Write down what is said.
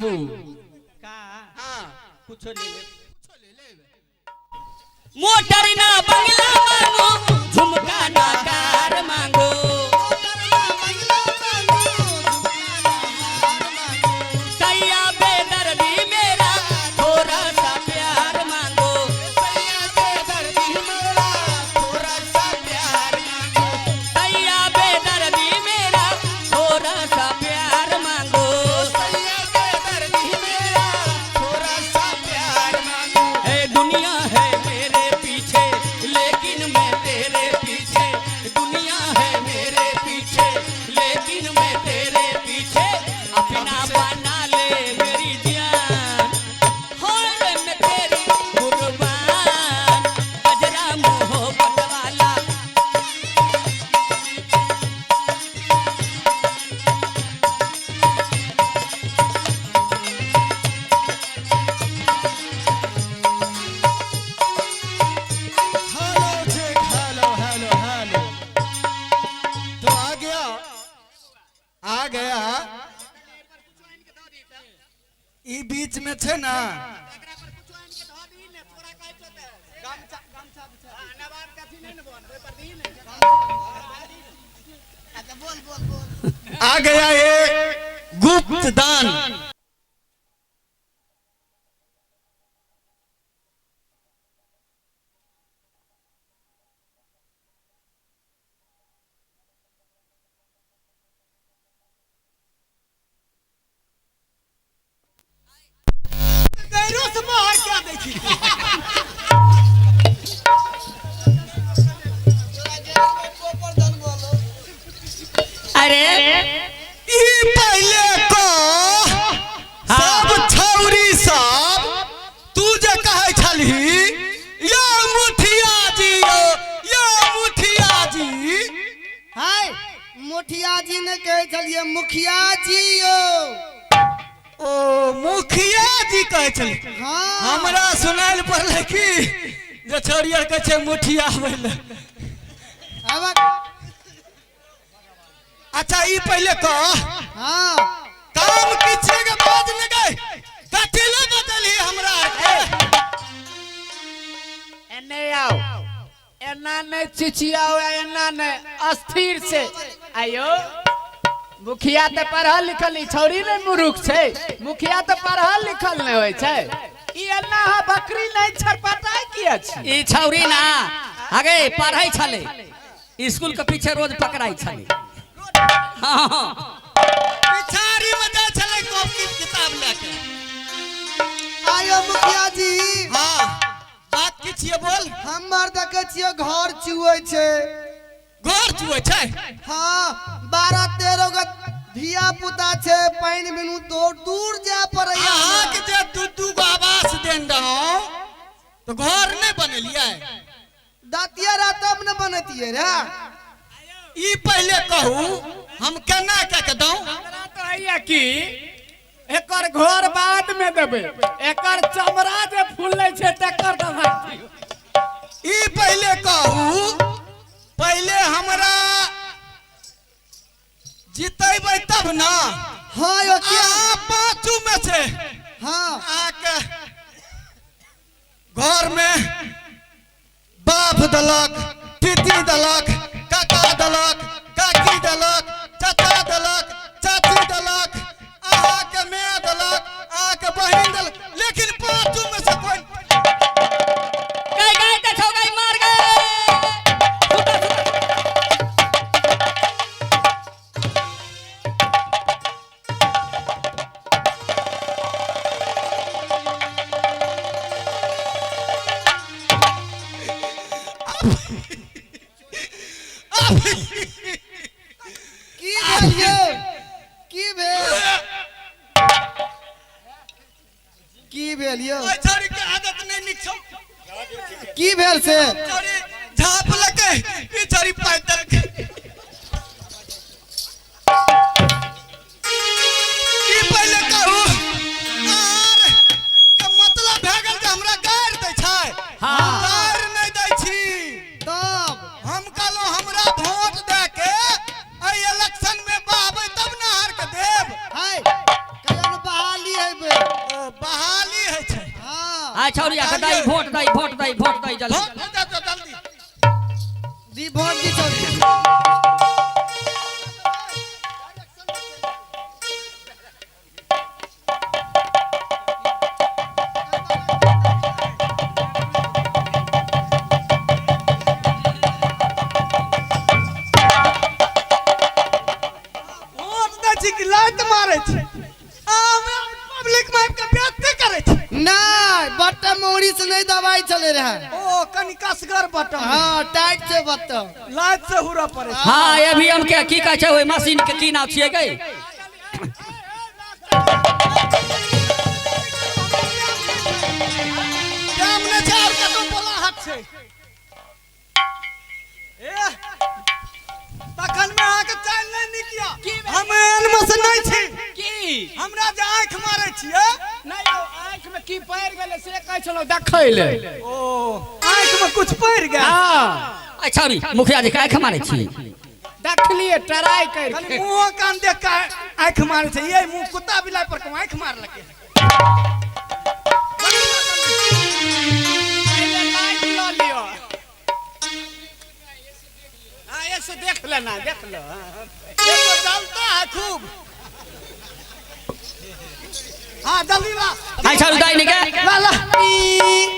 मांगबू? का? हाँ। कुछो ले ले। मोटर ना बंगला मांगो, झुमका ना कार मांगो। सैया बेदर्दी मेरा थोड़ा सा प्यार मांगो। सैया बेदर्दी मेरा थोड़ा सा प्यार मांगो। सैया बेदर्दी मेरा थोड़ा सा प्यार मांगो। सैया बेदर्दी मेरा थोड़ा सा प्यार मांगो। है दुनिया है मेरे पीछे, लेकिन मैं तेरे पीछे। दुनिया है मेरे पीछे, लेकिन मैं तेरे पीछे। अपना बना ले मेरी जान, हो रे मैं तेरी कुर्बान। कजरा मोहब्बत वाला। Hello check, hello hello hello. तो आ गया, आ गया। ई बीच में छे ना, आ गया ये गुप्त दान। गैरों से बाहर क्या देखी? अरे ई पहले को सब छौरी सब तू जे कहै छलही या मुठिया जी, यो या मुठिया जी। हाय, मुखिया जी ने कहै छलियै, मुखिया जी यो। ओ मुखिया जी कहै छलही? हाँ। हमरा सुनायल पड़लै कि जे छौरी आर कहै छै मुठिया आबै लए। आब। अच्छा, ई पहले कह। हाँ। काम किछे के बाज न गए, कथी ले बदलही हमरा आर के? एने आओ, एना नहीं चिचियाओ, एना नहीं, अस्थिर से आयो। मुखिया तऽ पढ़ल लिखल ई छौड़ी नहि मुरुख छै। मुखिया तऽ पढ़ल लिखल नहि होइ छै। ई एना हा बकरी नहीं छरपटाय किया छी? ई छौरी ना आगे पढ़ै छले, स्कूल के पीछे रोज पकड़ाई छले। हाँ। पिछाड़ी में जाइ छलै कॉपी किताब लए के। आयो मुखिया जी। हाँ, बात की छियै, बोल। हमर देखै छियै घर चुऐ छै। घर चुऐ छै? हाँ, 12-13 गो धिया पुता छै, पानि बिनु दूर दूर जाय पड़ैया। अहाँके जे दू दू गो आवास देन रहौं तऽ घर नहि बनेलियै? दातिया रह तब ने बनतियै रे। ई पहिले कहू, हम केना कऽ के दऊं? हमरा तऽ होइया कि एकर घर बाद में देबै, एकर चमड़ा जे फूलै छै तकर दवाई दियौ। ई पहिले कहू, पहिले हमरा जितेबै तब ना। हाँ यो, किया? अहाँ पाँचू में से अहाँके घर में बाप देलक, पिती देलक, काका देलक, काकी देलक, चाचा देलक, चाची देलक, अहाँके माय देलक, अहाँके बहिन देलक, लेकिन पाँचू में से कोई गई गई देखो, गई, मार गए। छूटा, छूटा। की भेल यौ? की भेल? की भेल यौ? ओहि छौड़ी के आदत नहि नीक छौ। की भेल से? छौड़ी झाँप लकै, ई छौड़ी पाइ देलकै। ई पहिले कहू, आर के मतलब भए गेल जे हमरा गारि दै छै? हाँ। गारि नहि दै छी। तब? हम कहलहुँ, हमरा वोट दए के एहि इलेक्शन में बहाबै तब ने हार के देब। हाय, कहियो ने बहाली है। आ छौरी आ दाई वोट दाई वोट दाई वोट दाई जल्दी। वोट दे दो जल्दी। दी वोट दी छौरी। वोट दै छी कि लात मारै छी? आ हमरा पब्लिक में आबि के बेइज्जती करै छी। नहीं, बट्टा मौरी से नहीं दवाई चले रहे। ओ कनि कसगर बटन। हाँ, टाइट से बट्टा। लात से हुरा पड़े। हाँ, ईवीएम के की कहै छै ओहि मशीन के की नाम छियै गई? टाइम नहि छै और कतौ बोला हाथ छै। ए तखन में अहाँके चालि नहि नीक यऽ। हम एहन में से नहि छी। की? हमरा जे आँखि मारै छियै। नहि यौ, आँखि में की पड़ि गेलै से कहै छलहुँ देखै ले। ओ आँखि में कुछ पड़ि गेल। हाँ। अच्छा छौरी, मुखिया जी के आँखि मारै छी? देखलियै ट्राई करि खाली के। मुँहो कान देख के आँखि मारै छै। ये मुँह कुत्ता बिलाइ पर को आँखि मारलकै। पहिले लाइट लऽ लिअ। हाँ, ऐसे देख लेना, देख लो। हाँ। ये तो जलता है खूब। हाँ जल्दी ला। अच्छा छौरी दाई निके। ला ला। ई